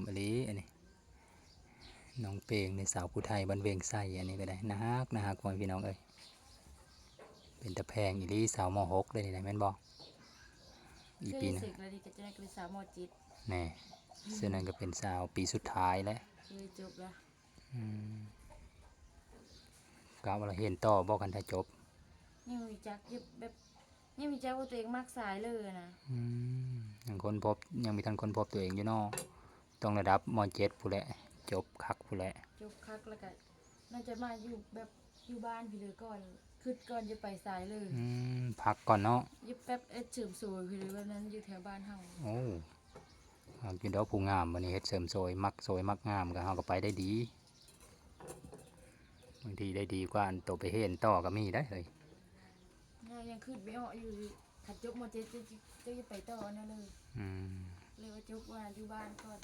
ອີ່ຫຼີອັນນີ້ ນ້ອງເປງໃນສາວຜູ້ໄທບ້ານວຽງໄຊ ອັນນີ້ກໍໄດ້ ໜ້າຮັກ ໜ້າຮັກ ພໍ່ແມ່ພີ່ນ້ອງເອີຍ. ເປັນຕາແພງອີ່ຫຼີ ສາວ ມໍຫົກ ເດ້ນີ້ນະ ແມ່ນບໍ່? ອີ່ປີນະ ເສັກແລ້ວນີ້ກໍຈະໄດ້ເປັນສາວ ມໍເຈັດ ແນ່ ເຊິ່ງນັ້ນກໍເປັນສາວປີສຸດທ້າຍແລ້ວ ຊິໄດ້ຈົບແລ້ວ. ອືມ ກະວ່າລະຮຽນຕໍ່ບໍ່ ຄັນຖ້າຈົບ? ຍັງບໍ່ຮູ້ຈັກ ແບບ ຍັງບໍ່ຮູ້ຈັກວ່າຕົວເອງມັກສາຍເລີນະ. ອືມ ຍັງຄົ້ນພົບ ຍັງບໍ່ທັນຄົ້ນພົບຕົວເອງຢູ່ເນາະ. ຕ້ອງລະດັບ ມໍເຈັດ ພຸ້ນແຫຼະ ຈົບຄັກພຸ້ນແຫຼະ ຈົບຄັກແລ້ວກະໜ້າຈະມາຢູ່ແບບຢູ່ບ້ານພີ້ເລີກ່ອນ ຄຶດກ່ອນຈະໄປສາຍເລີ. ອືມ ພັກກ່ອນເນາະ ຢ່າແບບເຮັດເສີມໂສຍພີ້ເລີ ແບບນັ້ນຢູ່ແຖວບ້ານເຮົາ. ໂອ້ ມັກຢູ່ດອກຜູ້ງາມ ບັດນີ້ເຮັດເສີມໂສຍ ມັກໂສຍມັກງາມ ກໍເຮົາກໍໄປໄດ້ດີ ບາງທີໄດ້ດີກວ່າອັນໂຕໄປຮຽນຕໍ່ກໍມີໄດ໋ເຮີ້ຍ. ຍັງຄຶດບໍ່ອອກຢູ່ ຄັນຈົບ ມໍເຈັດ ຈະ ຈະ ຈະໄປຕໍ່ອັນນັ້ນເລີ. ອືມ ເລີຍວ່າຈົບວ່າຢູ່ບ້ານກ່ອນ.